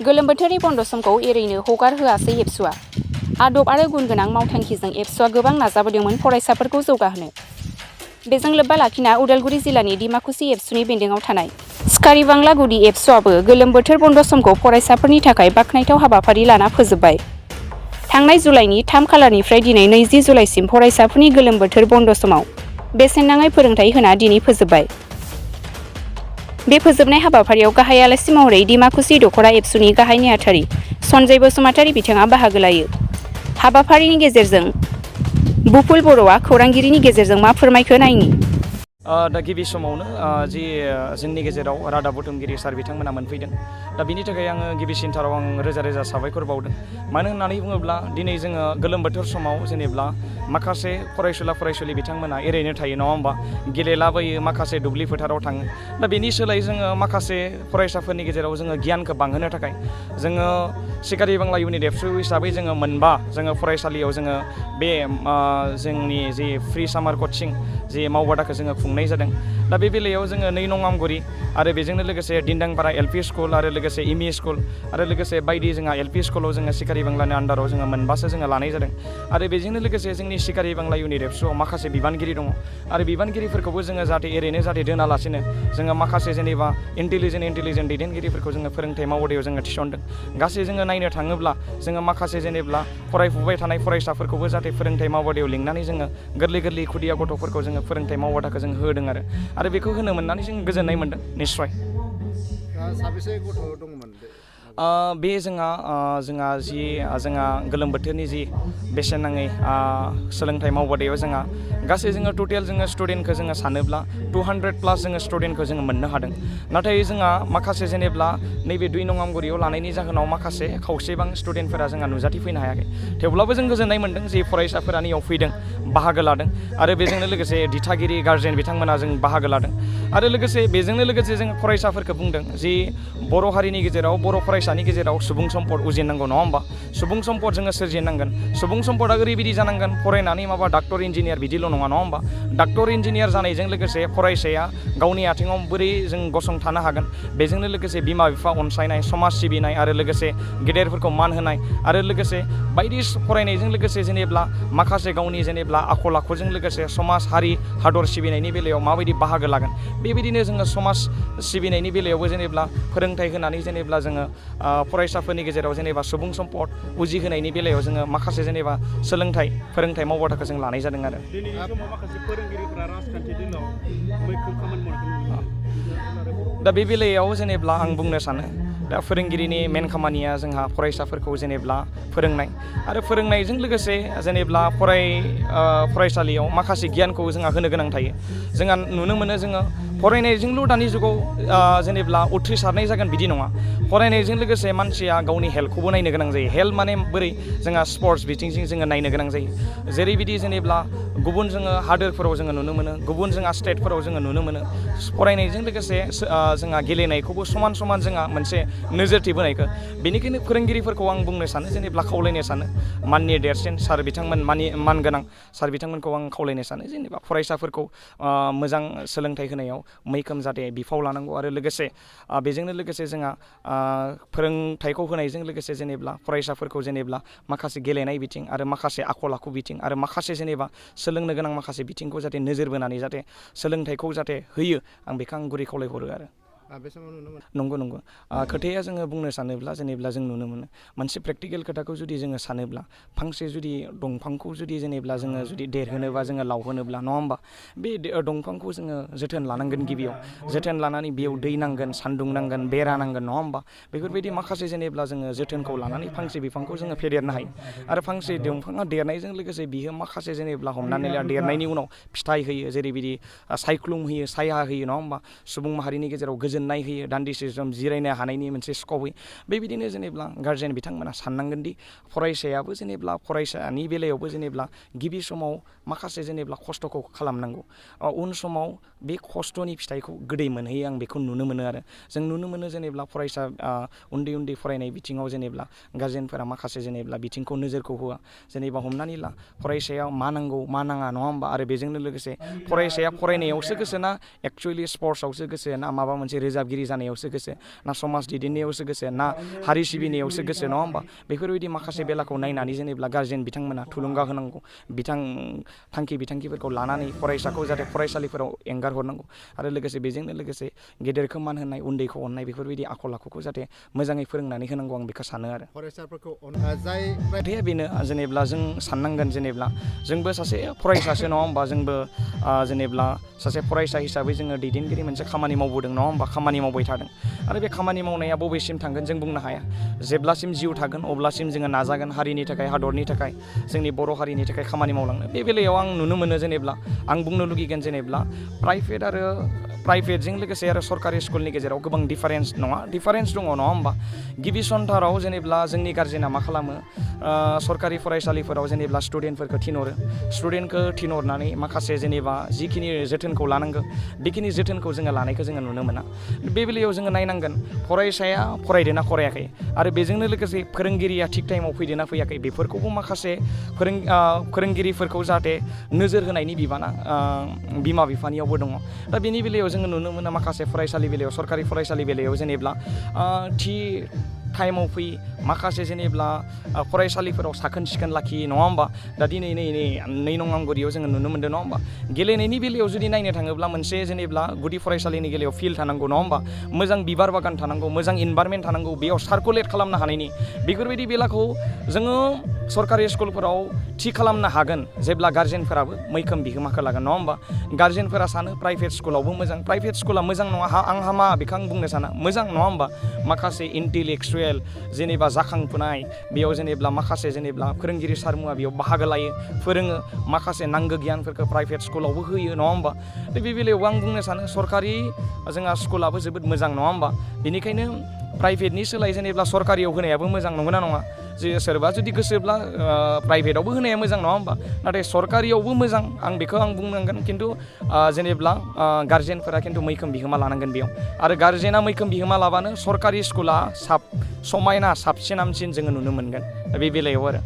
गोलोम बोथोरनि बन्द समखौ एरैनो हगार होआसै एबसुआ। आदब आरो गुन गोनां मावथांखिजों एबसुआ गोबां नाजाबोदोंमोन फरायसाफोरखौ जौगाहोनो। बेजों लोब्बा लाखिना उदालगुरि जिल्लानि डिमाकुसि एबसुनि बेन्दोङाव थानाय सिखारिबांला गुदि एबसुआबो गोलोम बोथोर बन्द समखौ फरायसाफोरनि थाखाय बाख्नायथाव हाबाफारि लाना फोजोबबाय। थांनाय जुलाइनि 3 खालारनिफ्राय दिनै 20 जुलाइसिम फरायसाफोरनि गोलोम बोथोर बन्द समाव बेसेन नाङै फोरोंथाइ होना दिनै फोजोबबाय। बे फोजोबनाय हाबाफारियाव गाहाय आलासि महरै डिमाकुसि दख'र एबसुनि गाहाय नेहाथारि सन्जय बसुमतारी बिथाङा बाहागो लायो। हाबाफारिनि गेजेरजों बुफुल बर'आ खौरांगिरिनि गेजेरजों मा फोरमायखो नायनि। दा गिबि समावनो जि जोंनि गेजेराव रादाब बुथुमगिरि सार बिथांमोना मोनफैदों। दा बिनि थाखाय आङो गिबिसिनथाराव आं रोजा रोजा साबायखर बावदों। मानो होननानै बुङोब्ला दिनै जोङो गोलोम बोथोर समाव जेनेब्ला माखासे फरायसुला फरायसुलि बिथांमोना एरैनो थायो नङा होमबा, गेलेलाबायो, माखासे दुब्लि फोथाराव थाङो। दा बेनि सोलाय जोङो माखासे फरायसाफोरनि गेजेराव जोङो गियानखौ बांहोनो थाखाय जोङो सिखारिबांला इउनिट एबसु हिसाबै जोङो मोनबा जोङो फरायसालियाव जोङो बे जोंनि जि फ्रि सामार कचिं जि मावबादाखौ जोङो खुंनाय जादों। दा बे बेलायाव जोङो 2 नं आमगुरि आरो बेजोंनो लोगोसे दिन्दांपारा एलपि स्कुल आरो लोगोसे एमइ स्कुल आरो लोगोसे बायदि जोंहा एलपि स्कुलाव जोङो सिखारिबांलानि आन्दाराव जोङो मोनबासो जोङो लानाय जादों। आरो बेजोंनो लोगोसे जोंनि सिखारिबांला इउनिट एबसुआव माखासे बिबानगिरि दङ। आरो बिबानगिरिफोरखौबो जोङो जाहाथे दोनालासिनो जोङो माखासे जेनेबा इन्टेलिजेन्ट दैदेनगिरिफोरखौ जोङो फोरोंथाइ मावबादायाव जोङो थिसनदों। गासै जोङो नायनो थाङोब्ला जोङो माखासे जेनेब्ला फरायफुबाय थानाय फरायसाफोरखौबो जाहाथे फोरोंथाइ मावबादायाव लिंनानै जोङो गोरलै खुदिया गथ'फोरखौ जोङो फोरोंथाइ मावबादाखौ जों होदों आरो बेखौ होनो मोननानै जों गोजोननाय मोनदों निस्सय। साबेसे गथ' दंमोन बे जोंहा गोलोम बोथोरनि जि बेसेन नाङै सोलोंथाइ मावबादायाव जोंहा गासै जोङो टटेल जोङो स्टुडेन्टखौ जोङो सानोब्ला 200+ जोङो स्टुडेन्टखौ जोङो मोननो हादों। नाथाय जोंहा माखासे जेनेब्ला नैबे 2 नं आमगुरियाव लानायनि जाहोनाव माखासे खावसेबां स्टुडेन्टफोरा जोंहा नुजाथिफैनो हायाखै। थेवब्लाबो जों गोजोननाय मोनदों जे फरायसाफोरा नैयाव फैदों, बाहागो लादों आरो बेजोंनो लोगोसे दिथागिरि गार्जेन बिथांमोना जों बाहागो लादों। आरो बेजोंनो लोगोसे जों फरायसाफोरखौ बुंदों जि बर' हारिनि गेजेराव बर' फरायसानि गेजेराव सुबुं सम्पद उजिनांगौ नङा होमबा, सुबुं सम्पद जोङो सोरजिनांगोन। सुबुं सम्पदा ओरैबायदि जानांगोन फरायनानै माबा डाक्टर इन्जिनियार बिदिल' नङा होमबा। डाक्टर इन्जिनियार जानायजों लोगोसे फरायसाया गावनि आथिङाव बोरै जों गसंथानो हागोन, बेजोंनो लोगोसे बिमा बिफा अनसायनाय, समाज सिबिनाय आरो लोगोसे गेदेरफोरखौ मान होनाय आरो लोगोसे बायदि फरायनायजों लोगोसे जेनेब्ला माखासे गावनि जेनेब्ला आखल आखुजों लोगोसे समाज हारि हादर सिबिनायनि बेलायाव माबायदि बाहागो लागोन। बेबायदिनो जोङो समाज सिबिनायनि बेलायावबो जेनेब्ला फोरोंथाइ होनानै जेनेब्ला जोङो फरायसाफोरनि गेजेराव जेनेबा सुबुं सम्पद उजिहोनायनि बेलायाव जोङो माखासे जेनेबा फोरोंथाइ मावबादाखौ जों लानाय जादों आरो। दिनैनि समाव माखासे फोरोंगिरिफोरा राजखान्थि दिनाव मैखोम खामानि मावनायखौ दा बे बेलायाव जेनेब्ला आं बुंनो सानो दा फोरोंगिरिनि मेन खामानिया जोंहा फरायसाफोरखौ जेनेब्ला फोरोंनाय आरो फोरोंनायजों लोगोसे जेनेब्ला फरायसालियाव माखासे गियानखौ जोंहा होनो गोनां थायो। जोंहा नुनो मोनो जोङो फरायनायजोंल' दानि जुगाव जेनेब्ला उथ्रिसारनाय जागोन बिदि नङा। फरायनायजों लोगोसे मानसिया गावनि हेल्थखौबो नायनो गोनां जायो। हेल्थ माने बोरै जोंहा स्पर्ट्स बिथिंजों जोङो नायनो गोनां जायो। जेरैबायदि जेनेब्ला गुबुन जोङो हादोरफोराव जोङो नुनो मोनो, गुबुन जोंहा स्टेटफोराव जोङो नुनो मोनो फरायनायजों लोगोसे जोंहा गेलेनायखौबो समान जोंहा मोनसे नोजोरथि बोनायखौ। बेनिखायनो फोरोंगिरिफोरखौ आं बुंनो सानो जेनेब्ला खावलायनो सानो माननि देरसिन सार बिथांमोन मान गोनां सार बिथांमोनखौ आं खावलायनो सानो जेनेबा फरायसाफोरखौ मोजां सोलोंथाइ होनायाव मैखोम जाहाथे बिफाव लानांगौ आरो लोगोसे बेजोंनो लोगोसे जोंहा फोरोंथाइखौ होनायजों लोगोसे जेनेब्ला फरायसाफोरखौ जेनेब्ला माखासे गेलेनाय बिथिं आरो माखासे आखल आखु बिथिं आरो माखासे जेनेबा सोलोंनो गोनां माखासे बिथिंखौ जाहाथे नोजोर बोनानै जाहाथे सोलोंथाइखौ जाहाथे होयो आं बेखौ आं गुरै खावलायहरो आरो। बे समाव नुनो मोनो नंगौ खोथाया जोङो बुंनो सानोब्ला जेनेब्ला जों नुनो मोनो मोनसे प्रेक्टिकेल खोथाखौ जुदि जोङो सानोब्ला फांसे जुदि दंफांखौ जुदि जेनेब्ला जोङो जुदि देरहोनोबा जोङो लावहोनोब्ला नङा होमबा, बे दंफांखौ जोङो जोथोन लानांगोन। गिबियाव जोथोन लानानै बेयाव दै नांगोन, सान्दुं नांगोन, बेरा नांगोन नङा होमबा। बेफोरबायदि माखासे जेनेब्ला जोङो जोथोनखौ लानानै फांसे बिफांखौ जोङो फेदेरनो हायो आरो फांसे दंफाङा देरनायजों लोगोसे बियो माखासे जेनेब्ला हमनानै ला देरनायनि उनाव फिथाइ होयो, जेरैबायदि सायख्लुम होयो, साया होयो नङा होमबा, सुबुं माहारिनि गेजेराव गोजोननाय होयो, दान्दिसे सम जिरायनो हानायनि मोनसे स्कप होयो। बेबायदिनो जेनेब्ला गार्जेन बिथांमोना साननांगोन दि फरायसायाबो जेनेब्ला फरायसानि बेलायावबो जेनेब्ला गिबि समाव माखासे जेनेब्ला खस्थ'खौ खालामनांगौ, उन समाव बे खस्थ'नि फिथाइखौ गोदै मोनहैयो आं बेखौ नुनो मोनो आरो। जों नुनो मोनो जेनेब्ला फरायसा उन्दै फरायनाय बिथिङाव जेनेब्ला गार्जेनफोरा माखासे जेनेब्ला बिथिंखौ नोजोरखौ होआ। जेनेबा हमनानै ला फरायसाया मा नांगौ मा नाङा नङा होमबा, आरो बेजोंनो लोगोसे फरायसाया फरायनायावसो गोसो ना एक्सुवेलि स्पर्ट्सआवसो गोसो ना माबा मोनसे रोजाबगिरि जानायावसो गोसो ना समाज दैदेननायावसो गोसो ना हारि सिबिनायावसो गोसो नङा होमबा बेफोरबायदि माखासे बेलाखौ नायनानै जेनेबा गारजेन बिथांमोना थुलुंगा होनांगौ थांखि बिथांखिफोरखौ लानानै फरायसाखौ जाहाथे फरायसालिफोराव एंगार हरनांगौ आरो लोगोसे बेजोंनो लोगोसे गेदेरखौ मान होनाय उन्दैखौ अननाय बेफोरबायदि आखल आखुखौ जाहाथे मोजाङै फोरोंनानै होनांगौ आं बेखौ सानो आरो फरायसाफोरखौ खोथाया बेनो जेनेब्ला जों साननांगोन जेनेब्ला जोंबो सासे फरायसासो नङा होमबा जोंबो जेनेब्ला सासे फरायसा हिसाबै जोङो दैदेनगिरि मोनसे खामानि मावबोदों नङा होमबा खामानि मावबाय थादों आरो बे खामानि मावनाया बबेसिम थांगोन जों बुंनो हाया जेब्लासिम जिउ थागोन अब्लासिम जोङो नाजागोन हारिनि थाखाय हादरनि थाखाय जोंनि बर' हारिनि थाखाय खामानि मावलांनो बे बेलायाव आं नुनो मोनो जेनेब्ला आं बुंनो लुगैगोन जेनेब्ला प्राइभेटजों लोगोसे आरो सरकारि स्कुलनि गेजेराव गोबां डिफारेन्स दङ नङा होमबा गिबि सन्थाराव जेनेब्ला जोंनि गारजेना मा खालामो सरकारि फरायसालिफोराव जेनेब्ला स्टुडेन्टखौ थिनहरनानै माखासे जेनेबा जिखिनि जोथोनखौ लानांगौ बेखिनि जोथोनखौ जोङो लानायखौ जोङो नुनो मोना बे बेलायाव जोङो नायनांगोन फरायसाया फरायदोंना फरायाखै आरो बेजोंनो लोगोसे फोरोंगिरिया थिग टाइमाव फैदोंना फैयाखै बेफोरखौबो माखासे फोरोंगिरिफोरखौ जाहाथे नोजोर होनायनि बिबाना बिमा बिफानियावबो दङ दा बेनि बेलायाव जोङो नुनो मोनो माखासे फरायसालि बेलायाव सरकारि फरायसालि बेलायाव जेनेब्ला थि टाइमाव फै माखासे जेनेब्ला फरायसालिफोराव साखोन सिखोन लाखियो नङा होमबा दा दिनै नै नंगुरियाव जोङो नुनो मोनदों नङा होमबा गेलेनायनि बेलायाव जुदि नायनो थाङोब्ला मोनसे जेनेब्ला गुदि फरायसालिनि बेलायाव फिल्ड थानांगौ नङा होमबा मोजां बिबार बागान थानांगौ मोजां इनभारमेन्ट थानांगौ बेयाव सार्कुलेट खालामनो हानायनि बेफोरबायदि बेलाखौ जोङो सरकारि स्कुलफोराव थि खालामनो हागोन जेब्ला गार्जेनफोराबो मैखोम बिहोमाखौ लागोन नङा होमबा गार्जेनफोरा सानो प्राइभेट स्कुलावबो मोजां प्राइभेट स्कुला मोजां नङा आं हामा बेखौ आं बुंनो साना मोजां नङा होमबा माखासे इन्टेलेक्सुवेल जेनेबा जाखांफुनाय बेयाव जेनेब्ला माखासे जेनेब्ला फोरोंगिरि सारमुवा बेयाव बाहागो लायो फोरोङो माखासे नांगौ गियानफोरखौ प्राइभेट स्कुलावबो होयो नङा होमबा बे बेलायावबो आं बुंनो सानो सरकारि जोंहा स्कुलाबो जोबोद मोजां नङा होमबा बेनिखायनो प्राइभेटनि सोलाय जेनेब्ला सरकारियाव होनायाबो मोजां नंगौना नङा जे सोरबा जुदि गोसोब्ला प्राइभेटआवबो होनाया मोजां नङा होमबा नाथाय सरकारियावबो मोजां आं बेखौ आं बुंनांगोन खिन्थु जेनेब्ला गार्जेनफोरा खिन्थु मैखोम बिहोमा लानांगोन बेयाव आरो गार्जेना मैखोम बिहोमा लाबानो सरकारि स्कुला समायना साबसिन हामसिन जोङो नुनो मोनगोन दा बे बेलायाव आरो